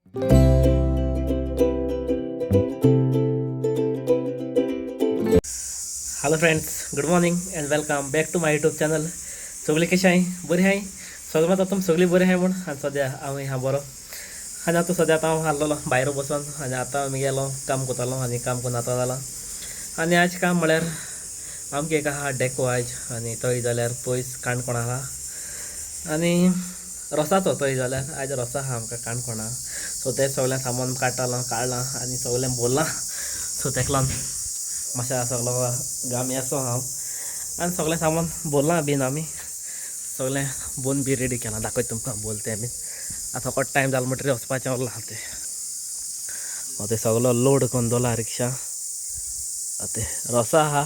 Hello friends, good morning and welcome back to my YouTube channel. सगळीं कशें आहाय? बरीं आहाय? सगळें मात तुम सगळीं बरीं आहाय म्हूण. आनी सद्या हांव आहा बरो. आनी आतां सद्या आतां हांव आहलोलो भायर बसोन आनी आतां आमी गेलो काम करतालो आनी काम करून आतां जालां. आनी आज काम म्हळ्यार आमगे एक आहा डेको आयज आनी थंय जाल्यार पयस काणकोण आहा आनी रोसाचो थंय जाल्यार आयज रोसा आहा आमकां काणकोणा. सो तें सगळें सामान काडटालो काडलां आनी सगळें भरलां. सो तेका लागून मातशें सगलो गामी आसो हांव आनी सगळें सामान भरलां बीन आमी सगळें बोन बी रेडी केलां. दाखयता तुमकां बोल तें बीन. आतां फकत टायम जालो म्हणटरीर वचपाचें उरलां तें. तें सगलो लोड करून दवरला रिक्षा. तें रोसा आहा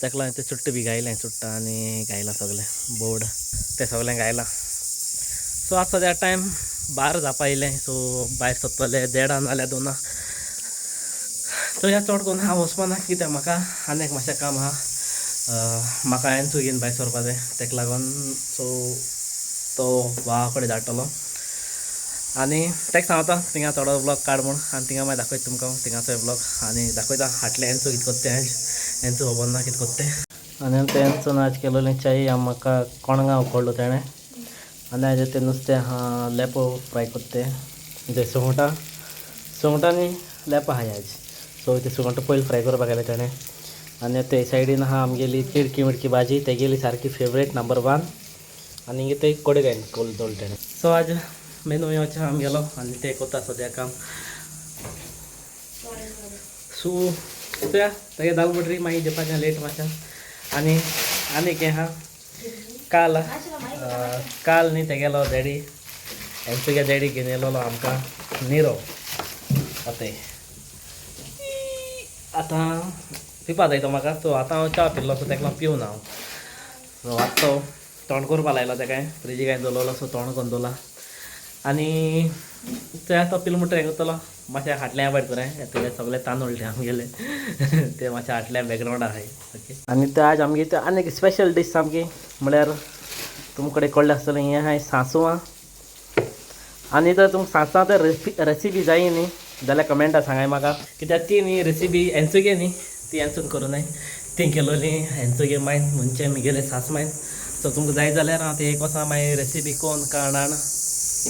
तेका लागून तें चुट्ट बी गायलें, चुट्टां आनी गायलां सगळें बोर्ड तें सगळें गायलां. सो आतां सद्या टायम 12 जावपा येयलें. सो भायर सरतले देडां नाल्यार 2. थंय चड करून हांव वचपाना कित्याक म्हाका आनी एक मातशें काम आहा. म्हाका एन्सू घेवन भायर सरपा जाय तेका लागून. सो तो भावा कडेन धाडटलो आनी तेका सांगता थिंगा थोडो व्लॉग काड म्हूण. आनी थिंगा मागीर दाखयता तुमकां थिंगाचो व्लॉग आनी दाखयता हाटलें एन्सू कितें कोत्ता तें. आयज एन्सू खबर ना कितें कोत्ता तें. आनी तें एन्सून आज केलोलें च्याय म्हाका कोणगां उकडलो तेणें. आनी आयज तें नुस्तें आहा लेपो फ्राय कोत्ता तें. तें सुंगटां सुंगटां आनी लेपो आहाय आयज. सो ते सुंगटां पयलीं फ्राय करपाक गेलें तेणें. आनी ते सायडीन आहा आमगेली तिडकी मिडकी भाजी, तेगेली सारकी फेवरेट नंबर 1. आनी ते कोडे गायन कोल दवरले तेणें. सो आज मेनू येवचें आमगेलो आनी ते कोत्ता सद्या काम. सो त्या तेगे दाल म्हणटरी मागीर दिवपाचें लेट मातशें. आनी आनी हें आहा काल काल न्ही तेगेलो डॅडी एन्सुगे डॅडी घेवन येयलोलो आमकां निरो. आतां आतां पिवपा जाय तो म्हाका. सो आतां हांव च्या पिल्लो सो तेका लागून पिवना हांव. सो आतां तो तोंड करपा लायलो तेका फ्रिजी काय दवरलो. सो तोंड करून दवरला आनी ते तो पिलो म्हणटरीर हें करतलो मातशें हाटलें अवॉयड करूं. ते सगळे तांदूळ ते आमगेले ते मातशें हाटल्या बॅकग्रावंड आहाय. ओके. आनी ते आज आमगे ते आनी एक स्पेशल डीश सामकी म्हळ्यार तुमकडे कळ्ळें आसतलें हें आहाय सांसवां. आनी जर तुमकां सांसवां तर रेसिपी जाय न्ही जाल्यार कमेंटा सांगाय म्हाका कित्याक ती न्ही रेसिपी एन्सुगे न्ही ती एन्सून करूं न्हय ती केलोली एन्सुगे मायन म्हणचे म्हगेले सास मायन. सो तुमकां जाय जाल्यार हांव ते एक वोसा मागीर रेसिपी कोन्न काड हाण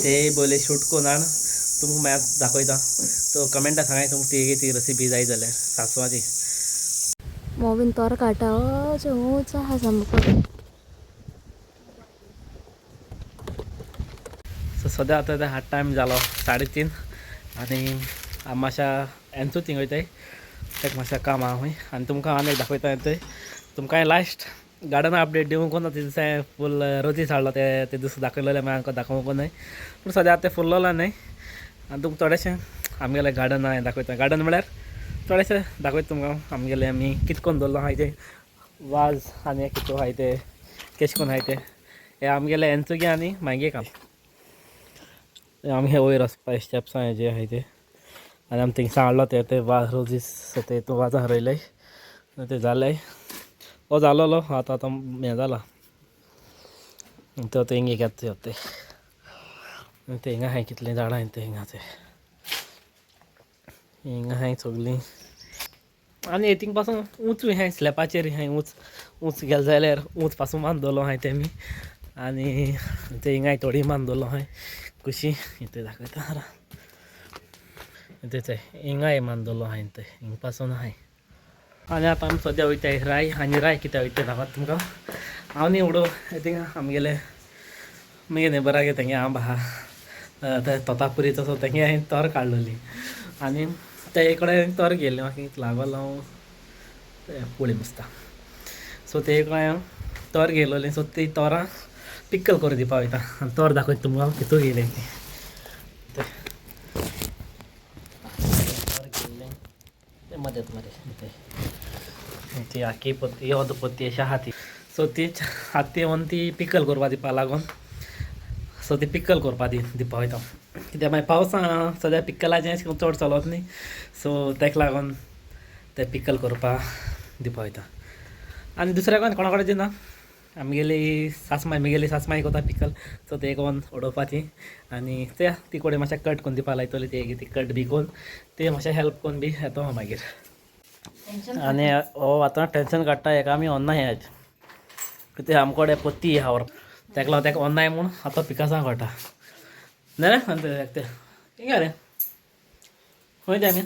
ते बोले शूट कोन्न हाण तुमकां मागीर दाखयता. सो कमेंटा सांगाय तुमकां ती ती रेसिपी जाय जाल्यार सांसवाची. मोवीन तोर काडटा अशें ऊंच आहा सामको. सो सद्या आतां ते हाट टायम जालो 3:30 आनी हांव मातशा एन्सू थिंग वयताय तेका मातशें काम आहा खंय. आनी तुमकां आनी एक दाखयता थंय तुमकां लास्ट गार्डन अपडेट दिवंक ना. ते दिसा फूल रोजीस हाडलो ते ते दिसा दाखयलेलें मागीर आमकां दाखोवंक न्हय पूण सद्या आतां तें फुल्लोलां न्हय. आनी तुमकां थोडेशें आमगेलें गार्डन हांवें दाखयता. गार्डन म्हळ्यार थोडेशें दाखयता तुमकां आमगेलें आमी कितें करून दवरलां आहाय तें वाज आनी कितें आहाय तें केशें करून आहाय तें हें आमगेलें एन्सुगे आनी मागीर काम आमगे वयर वचपा स्टेप्स आहाय जे आहाय ते. आनी आमी थिंग हाडलो ते ते वाज रोजीस. सो ते हितून वाजा रोयले ते जाले हो जालोलो आतां आतां हें जाला ते हिंग घेता ते ते हिंगा आहाय कितलीं झाडां आहाय ते हिंगा ते हिंगा आहाय सगळीं. आनी थिंग पासून ऊंच आहाय स्लॅपाचेर आहाय ऊंच ऊंच गेले जाल्यार ऊंच पासून मान दवरलो आहाय तेमी. आनी ते हिंगाय थोडी मान दवरलो आहाय कुशी इथे दाखयता तेच हिंगाय मान दवरलो आहाय ते हिंग पासून आहाय. आनी आतां आमी सद्या वयताय राय. आनी राय कित्याक वयता दाखोता तुमकां. हांव न्ही उडो थिंगा आमगेले मुगे नेबरागे तेंगे आंब आहा ते तोतापुरी तसो तेंगे हांवें तोर काडलोली आनी ते कडेन तोर घेयल्लें म्हाका लागलो हांव ते पोळी दिसता. सो ते कडेन हांव तोर घेयलोली. सो ती तोरां पिक्कल करून दिवपा वयता आनी तोर दाखयता तुमकां हांव कितू घेयलें ती. ते तोर घेयल्लें ते मदत मरे ते ती आखी पोती अर्द पोती अशी आहा ती. सो ती आतां ती व्हरून ती पिकल करपा दिवपा लागून. सो ती पिकल करपा दिवपा वयता कित्याक मागीर पावसा सद्या पिकलाचें अशें करून चड चलत न्ही. सो तेका लागून ते पिकल करपा दिवपा वयता आनी दुसऱ्या कोणा कडेन दिना. आमगेली सासमाय, मिगेली सासमाय कोता पिकल. सो ते कोन उडोवपाची आनी ते ती कोडे मातशें कट करून दिवपा लायतली, ते ती कट बी कोन्न ते मातशें हेल्प करून बी येतो हांव मागीर. आनी हो आतां टेंशन काडटा हेका आमी ऑन्नाय आयज, कितें आमकोडे पोती आहा तेका लागून तेका ऑन्नाय म्हूण आतां पिकासां काडटा. ना रे हिंगा रे खंय ते आमी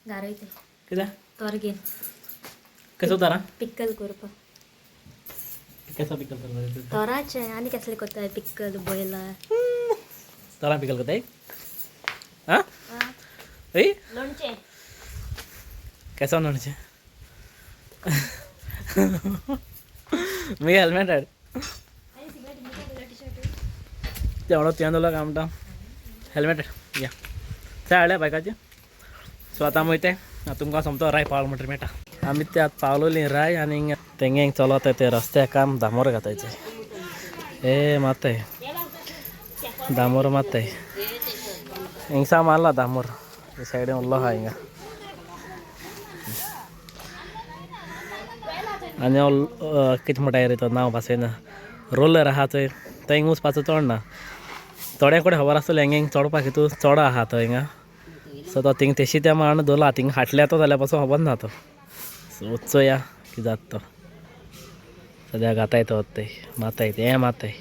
घारयते. कितें तोर घेन. कसो तरा पिक्कल करपाक. केसो पिकल करता? तोराचें आनी कसलें करता पिक्कल बयला. तरा पिकल करताय आं? ए. लोणचें. केसो लोणचें? मी हेल्मेट हाड. तेवडो तुवें दवरलो काय म्हणटा हेल्मेट या ते हाडल्या बायकाचे. सो आतां आमी वयताय, तुमकां सोमतो राय पावल म्हणटरी मेळटा. आमी ते आतां पावलोली राय आनी तेंगे चलत ते रस्त्या काम दामोर घातायचे. ए मारताय दामोर मारताय, हिंगसा मारला दामोर सायडीन उरलो आहा हिंगा. आनी कितें म्हणटा रे तो नांव भासयना, रोलर आहा थंय, थंय हिंग वचपाचो चड ना, थोड्या कडेन खबर आसतलें हिंगा हिंग चडपाक हितू चड आहा तो हिंगा. सो तो थिंग तेशी त्या मारून दवरला, थिंग हाटल्या तो जाल्यार पासून खबर ना तो. सो वचोया कितें जाता तो. सद्या घाताय तो ते माताय ते माताय.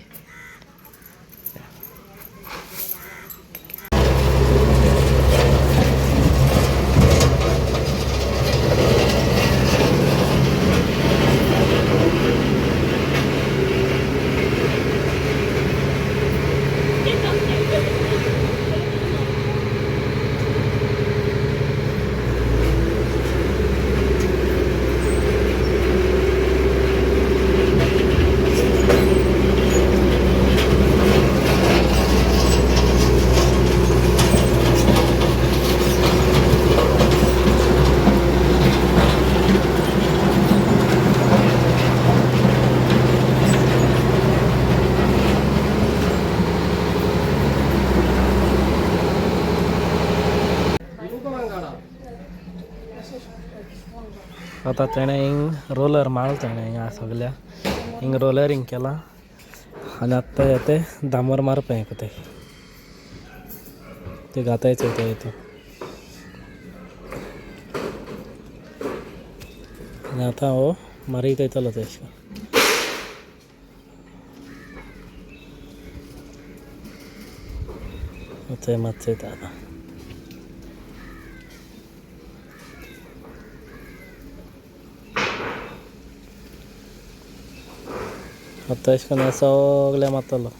आतां तेणें हिंग रोलर मारला, तेणें हिंगा सगल्या हिंग रोलर हिंग केलां आनी आतां ते दामोर मारपा हें ते ते घाताय चोयता हितून. आनी आतां हो मारीत वयतलो तेश. थंय मात चोयता आतां. आतां अशें करून सगळें मारतलो.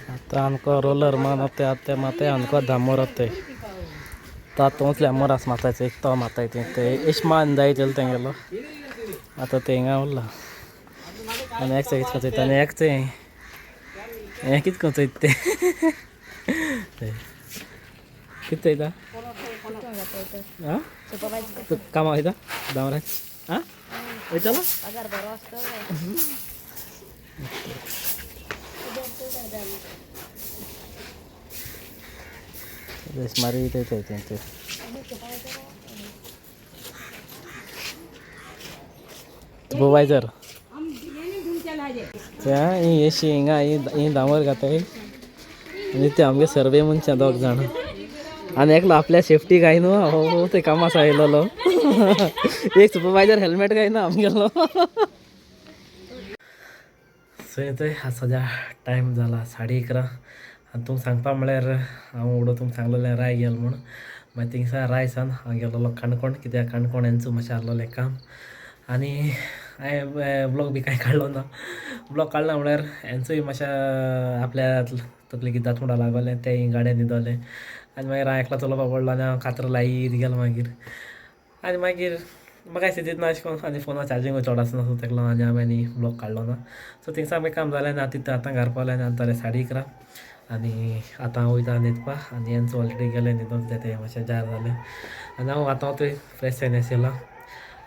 आतां आमकां रोलर मान आतां आतां माताय आमकां दामोर आतां तातूंतले मोरास मातायचो एक तो माताय ते एश मान जाय तेल तेंगेलो. आतां ते हिंगा उरला आनी एक कितें चोयता आनी एक हें कितें चोयता ते कितें चोयता? आं कामाक वयता दामराक? आं वयतलो? मारी ते ते सुपरवायझर ही एशी हिंगा ही दामोर घाताय आनी ते आमगे सर्वे मनशां दोग जाण आनी एकलो आपल्या सेफ्टी काय न्हू हो ते कामाक आयलोलो. एक सुपरवायझर हेल्मेट काय ना आमगेलो. सो थंय सद्या टायम जाला 11:30 आनी तुमकां सांगपा म्हळ्यार हांव उडो तुमकां सांगलेलें राय गेल म्हूण, मागीर थिंगसान राय सान हांव गेलोलो काणकोण, कित्याक काणकोण हेंचो मातशें आहलोलें काम आनी हांवें ब्लॉग बी कांय काडलो ना. ब्लॉग काडला म्हळ्यार हेंचोय मातशें आपल्या तकली कितें जाता म्हणून लागलें, तें गाडयेन न्हिदोलें आनी मागीर हांव एकलो चलोवपा पडलो आनी हांव कातर लायत गेलो मागीर. आनी मागीर म्हाका स्थितीत ना अशें करून आनी फोनार चार्जींगूय चड आसना, सो तेका लागून आनी हांवें आनी ब्लॉग काडलो ना. सो थिंगसान आमगें काम जालें आनी आतां आतां घरा पावलें आनी आतां जालें 11:30 आनी आतां हांव वयता न्हिदपा आनी हेंचो ऑलरेडी गेलें न्हिदोंक, कित्याक तें मातशें जार जालें आनी हांव आतां थंय फ्रेश जावन येयला.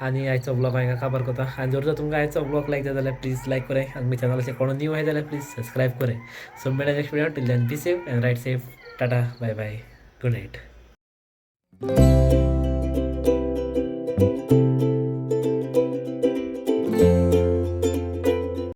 आनी आयचो ब्लॉग हांगा काबार करता. आनी जर जर तुमकां आयचो ब्लॉग लायक जाय जाल्यार प्लीज लायक कराय आनी म्हज्या चॅनलाचेर कोण न्यू आहाय जाल्यार प्लीज सबस्क्रायब कराय. सो मेळया next video. Till then be safe and ride safe. Tata, bye bye, good night.